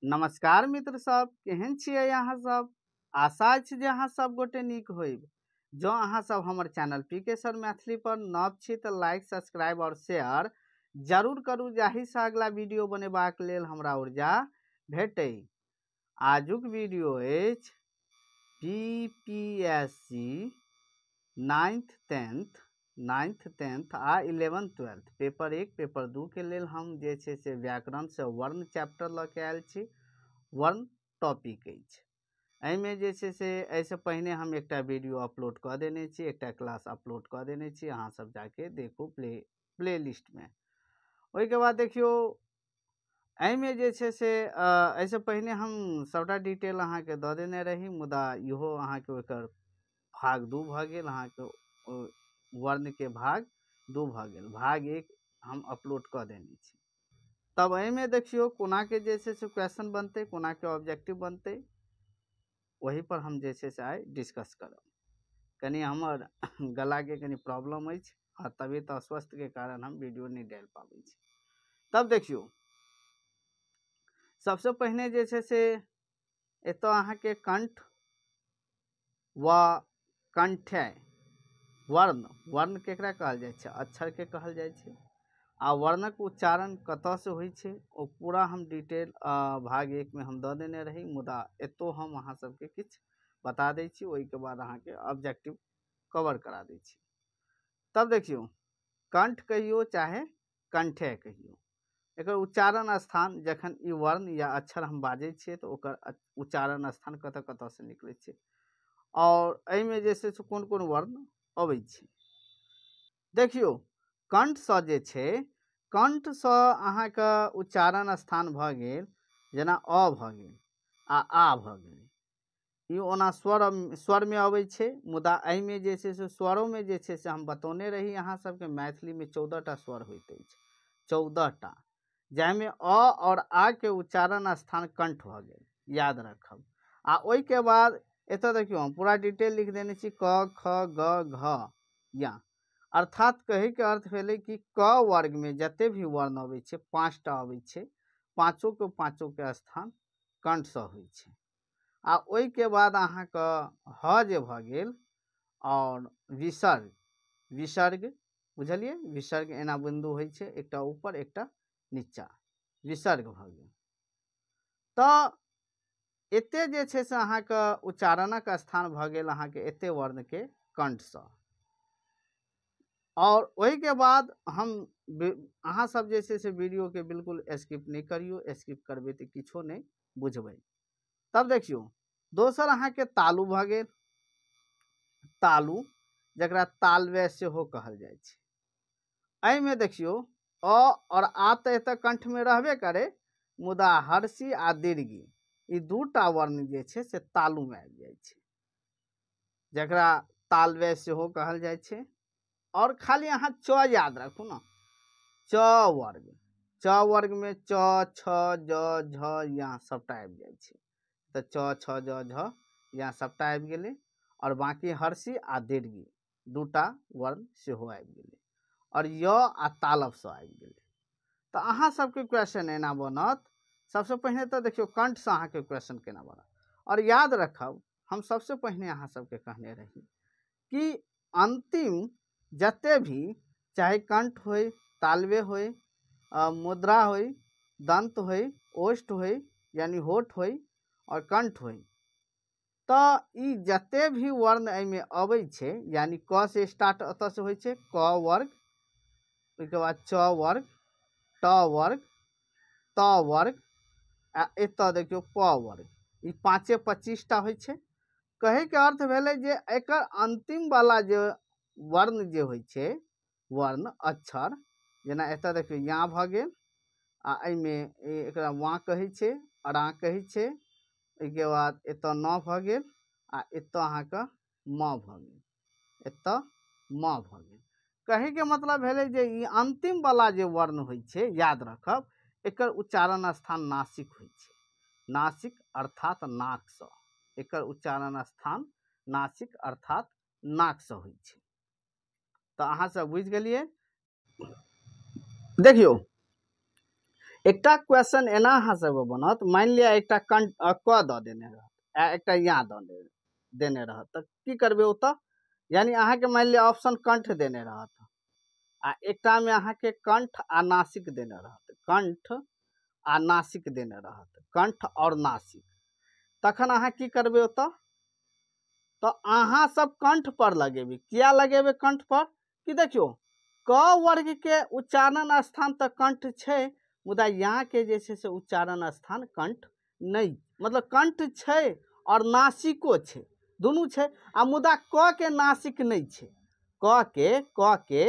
नमस्कार मित्र सब, केहन छियै अहाँ सब? आशा अछि जे अहाँ सब गोटे नीक होइब। जँ अहाँ सब हमर चैनल पी के सर मैथिली पर नव छी तऽ लाइक, सब्सक्राइब और शेयर जरूर करू, जाहिसँ अगला वीडियो बनेबाक लेल हमरा ऊर्जा भेटै। आजुक वीडियो अछि B P S C 9th 10th आ 11th 12th paper 1 paper 2 के लेल हम जे छै से व्याकरण से वर्ण चैप्टर लऽ के आयल छी। वर्ण टॉपिक अछि। एहिमे जे छै से एहिसँ पहिने हम एकटा वीडियो अपलोड कऽ देने छी, एकटा क्लास अपलोड कऽ देने छी, अहाँ सब जाके देखू प्ले लिस्टमे। ओहिके बाद देखियौ एहिमे जे छै से एहिसँ पहिने हम सबटा डिटेल अहाँके दऽ देने रही, मुदा इहो अहाँके ओकर भाग 2 भऽ गेल, अहाँके वर्णके भाग 2 भऽ गेल। भाग 1 हम अपलोड कऽ देने छी। तब एहिमे देखियौ कोनाके जे छै से क्वेश्चन बनतै, कोनाके ऑब्जेक्टिव बनतै, ओही पर हम जे छै से आइ डिस्कस करब। कनि हमर गलाके कनि प्रॉब्लम अछि आ तबियत अस्वस्थके कारण हम वीडियो नहि डालि पाबै छी। तब देखियौ सबसँ पहिने जे छै से एतऽ अहाँके कंठ व कंठय वर्ण, वर्ण केकरा कहल जाइ छै? अक्षरके कहल जाइ छै। आ वर्णक उच्चारण कतऽसँ होइ छै ओ पूरा हम डिटेल भाग 1 में हम दऽ देने रही, मुदा एतौ हम अहाँ सबके किछु बता दै छी, ओहिके बाद अहाँके ऑब्जेक्टिव कवर करा दै छी। तब देखियौ कंठ कहियौ चाहे कंठय कहियौ, एकर उच्चारण स्थान जखन ई वर्ण या अक्षर हम बाजै छियै तऽ ओकर उच्चारण स्थान कतऽ कतऽसँ निकलै छै और एहिमे जे छै से कोन कोन वर्ण अबै छै। देखियौ कंठसँ जे छै, कंठसँ अहाँके उच्चारण स्थान भऽ गेल, जेना अ भऽ गेल आ आ भऽ गेल। ई ओना स्वरमे अबै छै, मुदा एहिमे जे छै से स्वरोमे जे छै से हम बतौने रही अहाँ सबके, मैथिलीमे 14टा स्वर होइत अछि, 14टा, जाहिमे अ और आ के उच्चारण स्थान कंठ भऽ गेल, याद रखब। आ ओहिके बाद एतऽ देखियौ हम पूरा डिटेल लिख देने छी, क ख ग घ या, अर्थात कहैके अर्थ भेलै कि क वर्गमे जते भी वर्ण अबै छै 5टा अबै छै, पाँचोके पाँचोके स्थान कंठसँ होइ छै। आ ओहिके बाद अहाँके ह जे भऽ गेल और विसर्ग, विसर्ग बुझलियै, विसर्ग एना बिन्दु होइ छै, एकटा ऊपर एकटा नीचा, विसर्ग भऽ गेल। तऽ एते जे छै से अहाँके उच्चारणक स्थान भऽ गेल अहाँके एते वर्णके कंठसँ। और ओहिके बाद हम अहाँ सब जे छै से वीडियोके बिल्कुल स्किप नहि करियौ, स्किप करबै तऽ किछो नहि बुझबै। तब देखियौ दोसर अहाँके तालु भऽ गेल, तालु जकरा तालवे सेहो कहल जाइ छै। एहिमे देखियौ अ और आ तऽ एतऽ कंठमे रहबे करे, मुदा हर्षी आ दीर्घी ई दूटा वर्ण जे छै से तालुमे आबि जाइ छै, जकरा तालवे सेहो कहल जाइ छै। और खाली अहाँ च याद राखू ने, च वर्ग, च वर्गमे च छ ज झ या सबटा आबि जाइ छै, तऽ च छ ज झ या सबटा आबि गेलै। और बाँकी हर्षी आ दीर्घी दूटा वर्ण सेहो आबि गेलै, और य आ तालवसँ आबि गेलै। तऽ अहाँ सबके क्वेश्चन एना बनत। सबसँ पहिने तऽ देखियौ कंठसँ अहाँके क्वेश्चन केना बनत। और याद रखब हम सबसँ पहिने अहाँ सबके कहने रही कि अंतिम जते भी, चाहे कंठ होय, तालवे होय, मुद्रा होय, दंत होय, ओष्ठ होय यानी होठ होय और कंठ होय, तऽ ई जते भी वर्ण एहिमे अबै छै, यानी क से स्टार्ट एतऽ से होइ छै, क वर्ग, ओहिके बाद च वर्ग, ट वर्ग, त वर्ग, आ एतऽ देखियौ प वर्ग, ई 5 25टा होइ छै। कहैके अर्थ भेलै जे एकर अंतिम वाला जे वर्ण जे होइ छै, वर्ण अक्षर, जेना एतऽ देखियौ या भऽ गेल आ एहिमे एकरा वा कहै छै, अरा कहै छै, ओहिके बाद एतऽ न भऽ गेल आ एतऽ अहाँके म भऽ गेल, एतऽ म भऽ गेल। कहैके मतलब भेलै जे ई अंतिम वाला जे वर्ण होइ छै, याद रखब एकर उच्चारण स्थान नासिक होइ छै, नासिक अर्थात नाकसँ, एकर उच्चारण स्थान नासिक अर्थात नाकसँ होइ छै। तऽ अहाँ सब बुझि गेलियै। देखियौ एकटा क्वेश्चन एना अहाँ सबके बनत, मानि लिअ एकटा कंठ क दऽ देने रहत आ एकटा या दऽ देने रहत, तऽ की करबै ओतऽ? यानी अहाँके मानि लिअ ऑप्शन कंठ देने रहत आ एकटामे अहाँके कंठ आ नासिक देने रहत, कंठ आ नासिक देने रहत, कंठ आओर नासिक, तखन अहाँ की करबै ओतऽ? तऽ अहाँ सब कंठ पर लगेबै। किया लगेबै कंठ पर? कि देखियौ क वर्ग के उच्चारण स्थान तऽ कंठ छै, मुदा यहाँ के जे छै से उच्चारण स्थान कंठ नहि, मतलब कंठ छै और नासिको छै, दुनू छै, आ मुदा क के नासिक नहि छै, क के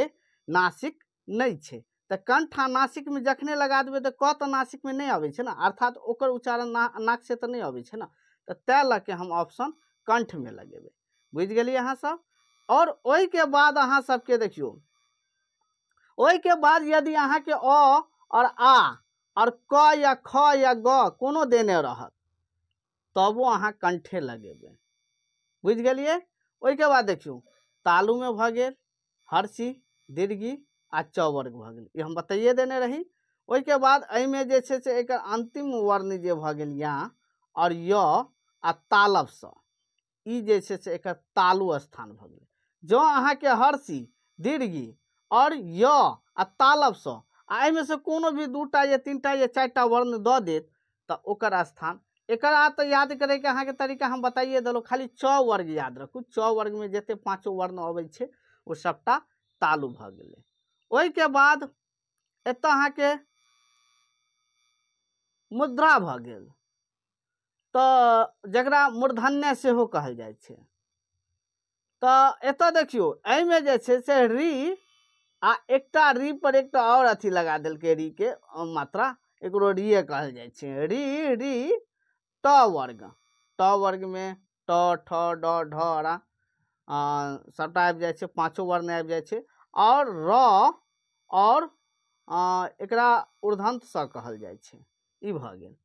नासिक नहि छै। तऽ कंठ आ नासिकमे जखने लगा देबै तऽ क तऽ नासिकमे नहि अबै छै ने, अर्थात ओकर उच्चारण नाक से तऽ नहि अबै छै ने, तऽ तै लऽ के हम ऑप्शन कंठमे लगेबै। बुझि गेलियै अहाँ सब? और ओहिके बाद अहाँ सबके देखियौ, ओहिके बाद यदि अहाँके अ और आ और क या ख या ग कोनो देने रहत तबो अहाँ कंठे लगेबै। बुझि गेलियै? ओहिके बाद देखियौ तालुमे भऽ गेल हर्षी, दीर्घी आ चवर्ग भऽ गेल, ई हम बताइए देने रही। ओहिके बाद एहिमे जे छै से एकर अंतिम वर्ण जे भऽ गेल या और य आ तालवसँ, ई जे छै से एकर तालु स्थान भऽ गेल। जँ अहाँके हर्षी, दीर्घी और य आ तालवसँ आ एहिमे से कोनो भी दूटा या तीनटा या चारिटा वर्ण दऽ देत तऽ ओकर स्थान, एकर आ तऽ याद करैके अहाँके तरीका हम बताइए देलहुँ, खाली च वर्ग याद रखू, च वर्गमे जते पाँचो वर्ण अबै छै ओ सबटा तालु भऽ गेलै। ओहिके बाद एतऽ अहाँके मुद्रा भऽ गेल, तऽ जकरा मूर्धन्य सेहो कहल जाइ छै। तऽ एतऽ देखियौ एहिमे जे छै से री आ एकटा री पर एकटा और अथी लगा देलकै, री के मात्रा, एकरो रिये कहल जाइ छै, री री ट वर्ग, ट वर्ग में ट ठ ड ढ रा सबटा आबि जाइ छै, पाँचो वर्ण आबि जाइ छै, और र और एकरा ऊर्ध्वंत स कहल जाइ छै, ई भऽ गेल।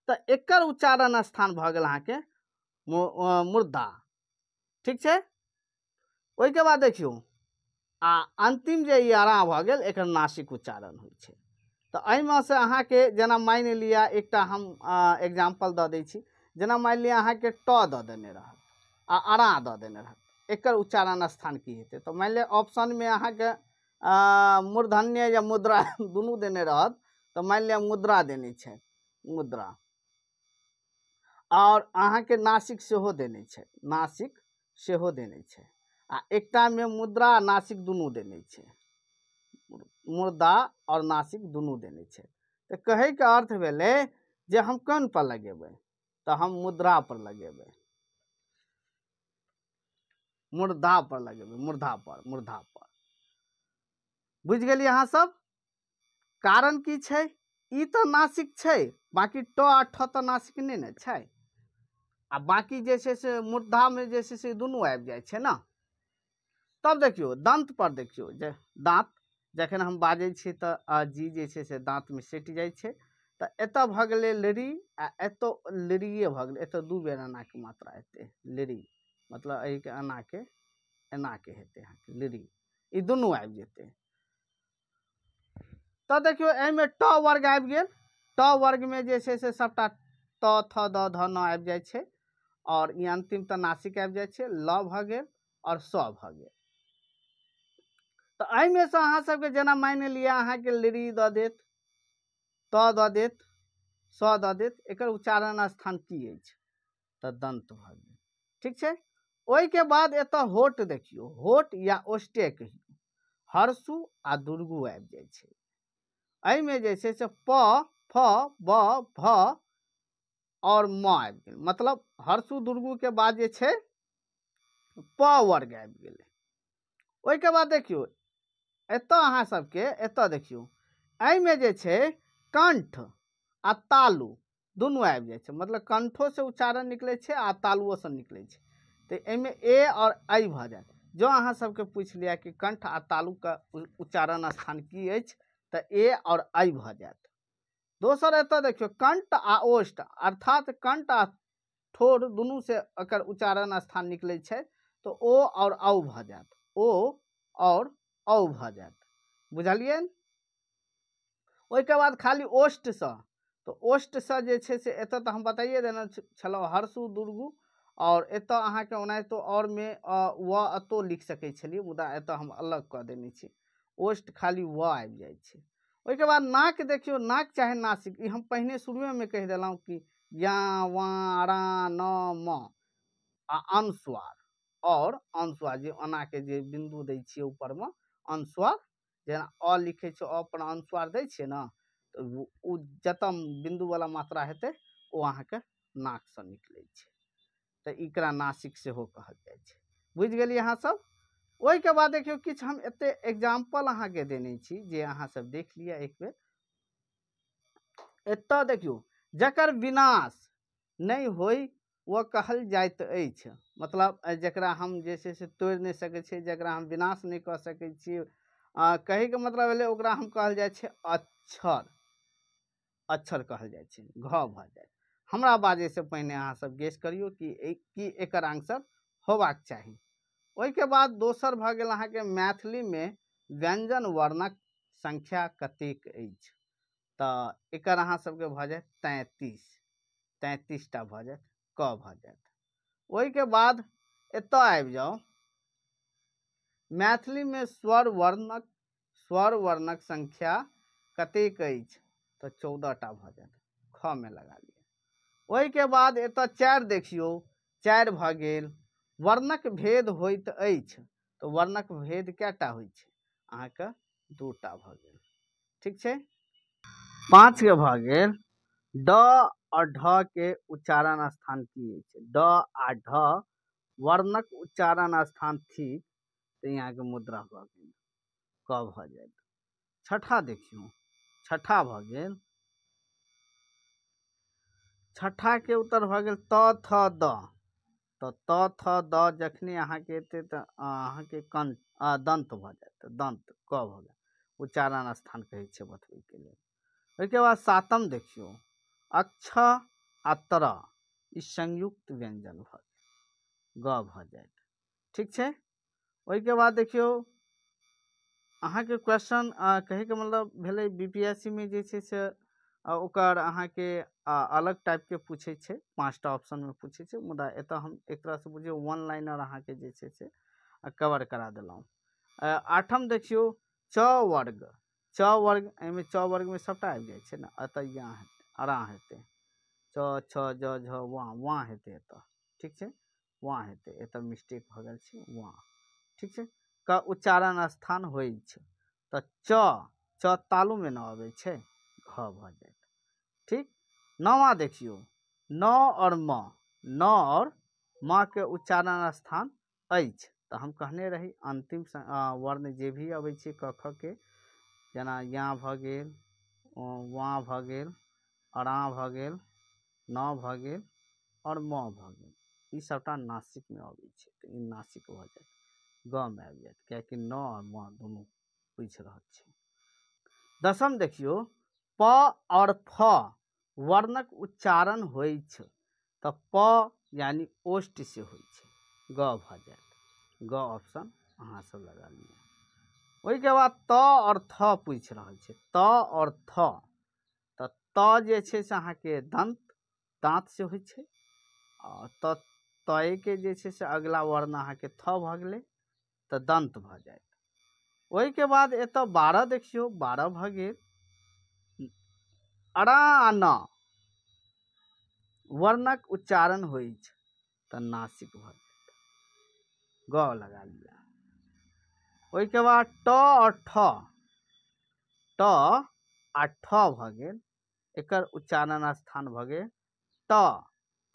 तऽ एकर उच्चारण स्थान भऽ गेल अहाँके मुर्दा। ठीक छै? ओहिके बाद देखियौ आ अंतिम जे ई आरा भऽ गेल एकर नासिक उच्चारण होइ छै। तऽ एहिमे से अहाँके जेना मानि लिअ एकटा हम एग्जाम्पल दऽ दै छी, जेना मानि लिअ अहाँके ट दऽ देने रहत आ अरा दऽ देने रहत, एकर उच्चारण स्थान की हेतै? तऽ मानि लिअ ऑप्शनमे अहाँके मूर्धन्य या मुद्रा दुनू देने रहत, तऽ मानि लिअ मुद्रा देने छै, मुद्रा, और अहाँके नासिक सेहो देने छै, नासिक सेहो देने छै, आ एकटामे मुद्रा आ नासिक दुनू देने छै, मुर्दा और नासिक दुनू देने छै। तऽ कहैके अर्थ भेलै जे हम कोन पर लगेबै? तऽ हम मुद्रा पर लगेबै, मुर्दा पर लगेबै, मुर्धा पर, मुर्धा पर। बुझि गेलियै अहाँ सब? कारण की छै? ई तऽ नासिक छै, बाकी ट आ ठ तऽ नासिक नहि ने छै, आ बाकी जे छै से मुर्धामे जे छै से दुनू आबि जाइ छै ने। तब देखियौ दंत पर देखियौ, जे दाँत जखन हम बाजै छी तऽ जी जे छै से दाँतमे सटि जाइ छै, तऽ एतऽ भऽ गेलै लरी आ एतऽ लरिये भऽ गेलै, एतऽ दू बेर एनाके मात्रा एतै लरी, मतलब एहिके एनाके एनाके हेतै अहाँके लरी, ई दुनू आबि जेतै। तऽ देखियौ एहिमे ट वर्ग आबि गेल, ट वर्गमे जे छै से सबटा त थ द ध न आबि जाइ छै, और ई अंतिम तऽ नासिक आबि जाइ छै, ल भऽ गेल और स भऽ गेल। तऽ एहिमे से अहाँ सबके जेना मानि लिअ अहाँके लरी दऽ देत, त दऽ देत, स दऽ देत, एकर उच्चारण स्थान की अछि? तऽ दंत भऽ गेल। ठीक छै? ओहिके बाद एतऽ होट देखियौ, होट या ओष्टे कहियौ, हर्षु आ दुर्गु आबि जाइ छै। एहिमे जे छै से प फ ब भ और म आबि गेल, मतलब हर्षु दुर्गु के बाद जे छै प वर्ग आबि गेलै। ओहिके बाद देखियौ एतऽ अहाँ सबके एतऽ देखियौ एहिमे जे छै कंठ आ तालु दुनू आबि जाइ छै, मतलब कंठो से उच्चारण निकलै छै आ तालुओ से निकलै छै, तऽ एहिमे ए और ऐ भऽ जायत। जँ अहाँ सबके पूछि लिअ कि कंठ आ तालुके उच्चारण स्थान की अछि, तऽ ए और ऐ भऽ जायत। दोसर एतऽ देखियौ कंठ आ ओष्ठ, अर्थात कंठ आ ठोर दुनू से एकर उच्चारण स्थान निकलै छै, तऽ ओ और औ भऽ जायत, ओ और औ भऽ जायत। बुझलियै? ओहिके बाद खाली ओष्ठसँ, तऽ ओष्ठसँ जे छै से एतऽ तऽ हम बताइए देने छलहुँ हर्षु दुर्गु, आओर एतऽ अहाँके ओनाहितो आओर मे अ व एतौ लिख सकै छलियै, मुदा एतऽ हम अलग कऽ देने छी, ओष्ठ खाली व आबि जाइ छै। ओहिके बाद नाक देखियौ, नाक चाहे नासिक, ई हम पहिने शुरुएमे कहि देलहुँ कि या वा रा न म आ अनुस्वार, आओर अनुस्वार जे ओनाके जे बिन्दु दै छियै ऊपरमे अनुस्वार, जेना अ लिखै छियै अ पर अनुस्वार दै छियै ने, तऽ ओ जतऽ बिन्दुवला मात्रा हेतै ओ अहाँके नाकसँ निकलै छै, तऽ एकरा नासिक सेहो कहल जाइ छै। बुझि गेलियै अहाँ सब। ओहिके बाद देखियौ किछु हम एते एग्जाम्पल अहाँके देने छी जे अहाँ सब देख लिअ एक बेर। एतऽ देखियौ जकर विनाश नहि होइ ओ कहल जाइत अछि, मतलब जकरा हम जे छै से तोड़ि नहि सकै छियै, जकरा हम विनाश नहि कऽ सकै छियै, कहैके मतलब भेलै ओकरा हम कहल जाइ छै अक्षर, अक्षर कहल जाइ छै, घ भऽ जायत। हमरा बाजैसँ पहिने अहाँ सब गेस करियौ कि की एकर आंसर होबाक चाही। ओहिके बाद दोसर भऽ गेल अहाँके मैथिलीमे व्यंजन वर्णक संख्या कतेक अछि, तऽ एकर अहाँ सबके भऽ जायत 33, 33 टा भऽ जायत, क भऽ जायत। ओहिके बाद एतऽ आबि जाउ, मैथिलीमे स्वर वर्णक संख्या कतेक अछि, तऽ 14 टा भऽ जायत, ख मे लगा लिअ। ओहिके बाद एतऽ 4 देखियौ, 4 भऽ गेल। वर्णक भेद होइत अछि, तऽ वर्णक भेद कएटा होइ छै अहाँके 2 टा भऽ गेल। ठीक छै, 5 के भऽ गेल। ड और ढ के उच्चारण स्थान की अछि, ड आ ढ वर्णक उच्चारण स्थान थिक, तऽ यहाँके मुद्रा भऽ गेल, क भऽ जायत। छठा देखियौ, छठा भऽ गेल, छठा के उत्तर भऽ गेल त थ द, तऽ त थ द जखने अहाँके एतै तऽ अहाँके कंठ दंत भऽ जायत, दंत क भऽ गेल, उच्चारण स्थान कहै छै बतबैके लेल। ओहिके बाद सातम देखियौ, अक्ष आ तर ई संयुक्त व्यंजन भऽ गेल, ग भऽ जायत। ठीक छै, ओहिके बाद देखियौ अहाँके क्वेश्चन कहैके मतलब भेलै बीपीएससी मे जे छै से ओकर अहाँके अलग टाइपके पूछै छै, 5 टा ऑप्शनमे पूछै छै, मुदा एतऽ हम एक तरहसँ बुझियौ वन लाइनर अहाँके जे छै से कवर करा देलहुँ। आठम देखियौ, च वर्ग, च वर्ग, एहिमे च वर्गमे सभटा आबि जाइ छै ने, एतऽ या हेतै, अरा हेतै, च छ ज झ वा, वा हेतै एतऽ। ठीक छै, वा हेतै, एतऽ मिस्टेक भऽ गेल छै, वा। ठीक छै, क उच्चारण स्थान होइ छै, तऽ च च तालुमे न अबै छै, घ भऽ जायत। ठीक, नौवा देखियौ, न और म, न और म के उच्चारण स्थान अछि, तऽ हम कहने रही अंतिम वर्ण जे भी अबै छै क ख के, जेना या भऽ गेल, वा भऽ गेल, अरा भऽ गेल, न भऽ गेल और म भऽ गेल, ई सबटा नासिकमे अबै छै, तऽ ई नासिक भऽ जायत, ग मे आबि जायत, कियाकि न और म दुनू पूछि रहल छै। दसम देखियौ, प और फ वर्णक उच्चारण होइ छै, तऽ प यानी ओष्ठ से होइ छै, ग भऽ जायत, ग ऑप्शन अहाँ सब लगा लिअ। ओहिके बाद त और थ पूछि रहल छै, त और थ, तऽ त जे छै से अहाँके दंत, दाँत से होइ छै, आ त तय के जे छै से अगला वर्ण अहाँके थ भऽ गेलै, तऽ दंत भऽ जायत। ओहिके बाद एतऽ 12 देखियौ, 12 भऽ गेल। अरा आ न वर्णक उच्चारण होइ छै, तऽ नासिक भऽ जायत, ग लगा लिअ। ओहिके बाद ट और ठ, ट आ ठ भऽ गेल, एकर उच्चारण स्थान भऽ गेल ट,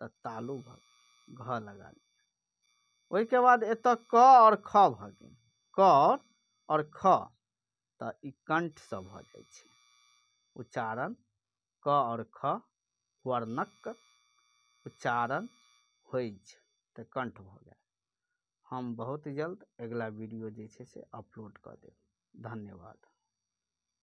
तऽ तालु भऽ गेल, घ लगा लिअ। ओहिके बाद एतऽ क और ख भऽ गेल, क और ख, तऽ ई कंठसँ भऽ जाइ छै उच्चारण, क और ख वर्णक उच्चारण होइ छै, तऽ कंठ भऽ गेल। हम बहुत जल्द अगिला वीडियो जे छै से अपलोड कऽ देब। धन्यवाद।